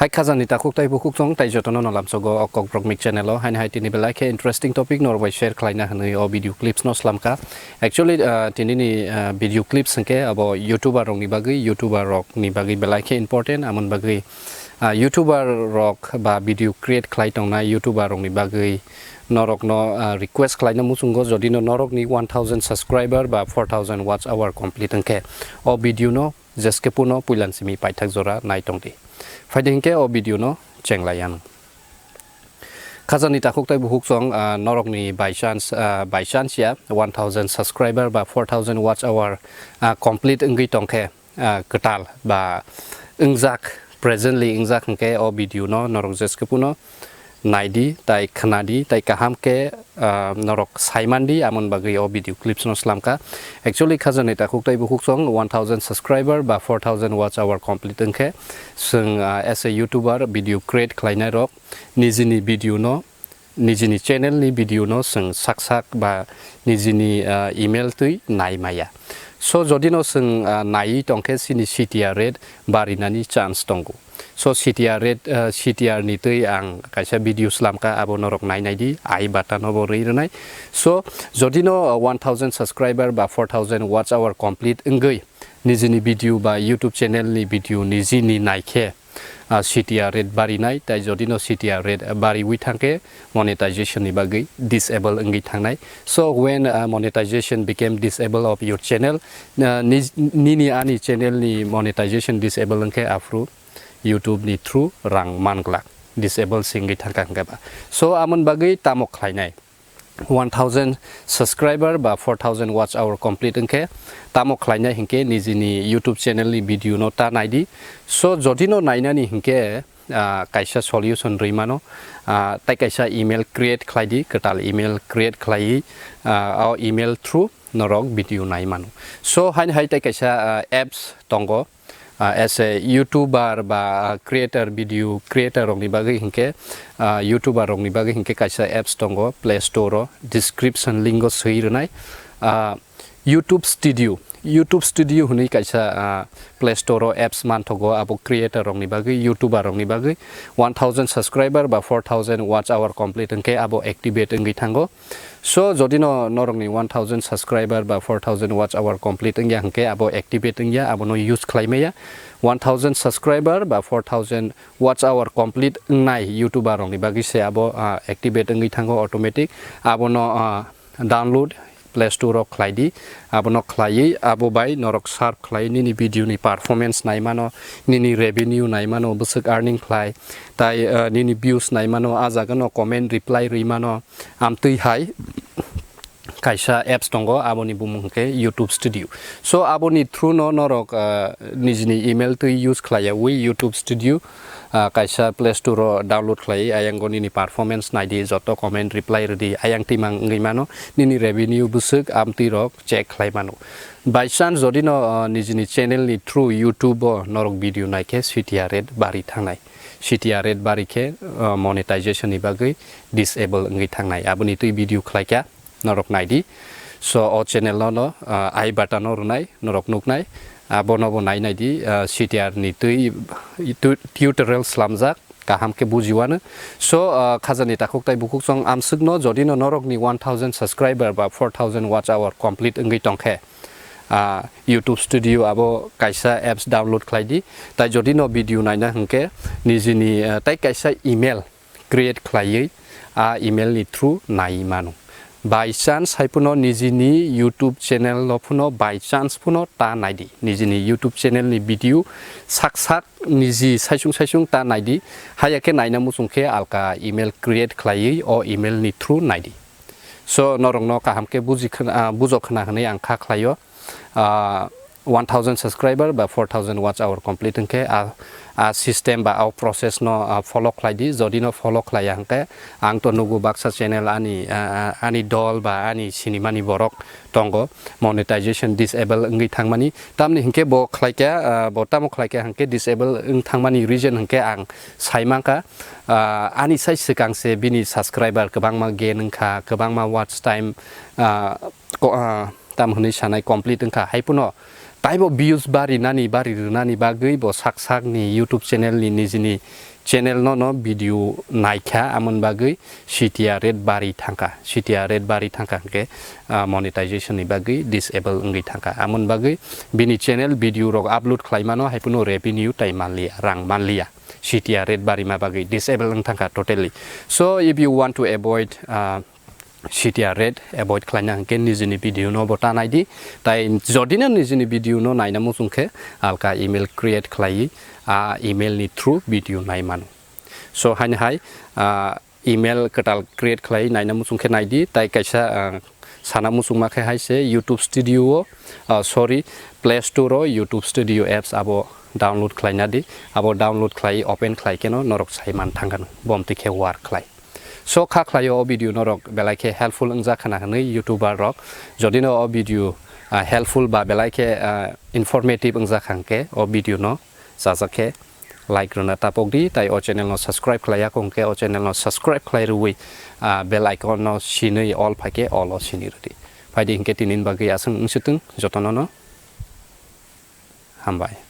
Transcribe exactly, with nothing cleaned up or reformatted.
Hai khajani takhuk tai bukhuk chwng tai jotono no lamsogo o Kokborok Mik channel o. Haini hai tini belai khe interesting topic norok bai share khlaina hwnwi o video clips no slamkha. Actually, ah, tini ni, ah, video clips hwnkhe abo YouTuber rokni bagwi, YouTuber rokni bagwi belai khe important. Amoni bagwi, ah, YouTuber rok ba video create khlai tongnai YouTuber rokni bagwi norokno, ah, request khlaina muchungo, jodi no norokni one thousand subscriber ba four thousand watch hour complete wngkhe o video no jeskhe puno puilan simi paithak jora nai tongdi. Phaidi hinkhe o video no chenglai ang. Khajani takhuk tai bukhuk chwng, ah, norokni by chance, ah, by chance ya one thousand subscriber ba four thousand watch hour, ah, complete wngwi tongkhe, ah, kwtal ba wngjak, presently wngjak hinkhe o video no norok jeskhe puno naidi, tai khnadi, tai kaham khe, ah, norok saimandi, amoni bagwi o video clips no slamkha. Actually, khajani takhuk tai bukhuk chwng one thousand subscriber ba four thousand watch hour complete wngkhe, chwng, ah, as a YouTuber video create khlainai rok nijini video no, nijini channel ni video no chwng sak sak ba nijini, ah, email twi nai maya. So, jodi no chwng, ah, naiwi tongkhe chini C T R rate barinani chance tongo. So, C T R rate, ah, C T R ni twi ang kaisa video slamkha, abo norok nai naidi, I button o bo rwi rwnai. So, jodi no, ah, one thousand subscriber ba four thousand watch hour complete wngwi nijini video ba YouTube channel ni video nijini naikhe, ah, C T R rate barinai, tai jodi no C T R rate bariwi thangkhe monetization ni bagwi disable wngwi thangnai. So, when, ah, monetization became disable of your channel, ah, nij-, nini ani channel ni monetization disable wngkhe aphuru YouTube ni through rang man glak, disable se wngwi thangkha hwnkhe ba. So, amoni bagwi tamo khlainai? One thousand subscriber ba four thousand watch hour complete wngkhe tamo khlainai hinkhe nijini YouTube channel ni video no ta naidi. So, jodi no nainani hinkhe, ah, kaisa solution rwi mano, ah, tai kaisa email create khlaidi, kwtal email create khlaiwi, ah, o email through norok video nai mano. So, haini hai tai kaisa, ah, apps tongo, ah, as a YouTuber ba, ah, creator, video creator rokni bagwi hinkhe, ah, YouTuber rokni bagwi hinkhe kaisa apps tongo Play Store o, description link o swi rwnai, ah, YouTube Studio. YouTube Studio hwnwi kaisa, ah, Play Store o apps manthogo, abo creator rokni bagwi, YouTuber rokni bagwi. One thousand subscriber ba four thousand watch hour complete wngkhe abo activate wngwi thango. So, jodi no norokni one thousand subscriber ba four thousand watch hour complete wngya hinkhe abo activate wngya, abono use khlai maya. One thousand subscriber ba four thousand watch hour complete wngnai YouTuber rokni bagwi se abo, ah, activate wngwi thango automatic. Abono, ah, download Play Store o khlai di. Abono khlaiwi abo bai norok serve khlai nini video ni performance nai mano, nini revenue nai mano, bwswk earning khlai, tai, ah, nini views nai mano, ah jaga no comment reply rwi mano, amtwi hai kaisa apps tongo, aboni bumung hwnkhe YouTube Studio. So, aboni through no norok, ah, nijini email twi use khlaiyawi YouTube Studio, ah, kaisa Play Store o download khlai, ayang o nini performance naidi, joto comment reply rwdi, ayang twi mang wngwi mano, nini revenue bwswk amtwi rok check khlai mano. By chance jodi no, ah, nijini channel ni through YouTube o norok video naikhe C T R rate bari thangnai. C T R rate bari khe, ah, monetization ni bagwi disable wngwi thangnai. Aboni twi video khlaikha. Norok naidi. So, o channel no, no, ah, I button o rwnai, norok nuknai. Abono bo nai naidi, ah, C T R ni twi tu-, tutorial slamjak, kaham khe bujiwano. So, ah, khajani takhuk tai bukhuk chwng amswkno, jodi no norokni one thousand subscriber ba four thousand watch hour complete wngwi tongkhe, ah, YouTube Studio abo kaisa apps download khlai di. Tai jodi no video naina hwnkhe, nijini, ah, tai kaisa email create khlaiwi a email ni through nai mano. By chance hai phano nijini YouTube channel no phano by chance phano ta naidi. Nijini YouTube channel ni video sak sak niji saisung saisung ta naidi. Haiya khe naina muchung khe alka email create khlaiwi o email ni through naidi. So, norokno kaham khe buji khna, ah, bujo khna hwnwi ang kha khlaio. Ah, one thousand subscriber ba four thousand watch hour complete wngkhe, ah, ah, system ba o process no, ah, follow khlai di. Jodi no follow khlaiya hwnkhe, ang to nugo baksa channel ani, ah, ah, ani dol ba ani sinimani borok tongo monetization disable wngwi thangmani. Tamni hwnkhe bo khlaikha, ah, bo tamo khlaikha hwnkhe disable wng thangmani reason hwnkhe ang sai mankha, ah, ani sai swkang se bini subscriber kwbangma gain wngkha, kwbangma watch time, ah, ko-, ah, tam hwnwi sanai complete wngkha. Hai phano Taibo views bari nani, bari rwnani bagwi bo sak sak ni YouTube channel ni nijini channel no no video naikha, amon bagwi C T R rate bari thangkha, C T R rate bari thangkha hwnkhe, ah, monetization ni bagwi disable wngwi thangkha, amon bagwi bini channel video rok upload khlaimano haiphano revenue tai manliya, rang manliya, C T R rate bari ma bagwi disable wng thangkha totally. So if you want to avoid, ah, C T R rate avoid khlaina hwnkhe nijini video no bo ta naidi. Tai jodi no nijini video no naina muchung khe alka email create khlai, a email ni through video nai mano. So haini hai, ah, email kwtal create khlai naina muchung khe naidi. Tai kaisa, ah, sana muchung ma khe hai se YouTube Studio o, ah, sorry, Play Store o YouTube Studio apps abo download khlaina di. Abo download khlai open khlai khe no norok sai man thangkha no, bom twi khe work khlai. So kha khlaio o video norok belai khe helpful wngjak khana hwnwi YouTuber rok. Jodi no o video, ah, helpful ba belai khe, ah, informative wngjak hwnkhe o video no chajak khe like rwna tapok di, tai o channel no subscribe khlai ya hwnkhe o channel no subscribe khlai rwui, ah, bell icon no sinui all phaikhe all o sini rwdi. Phaidi hwnkhe tinin bagwi aswk wngsitwng jotono no hambai.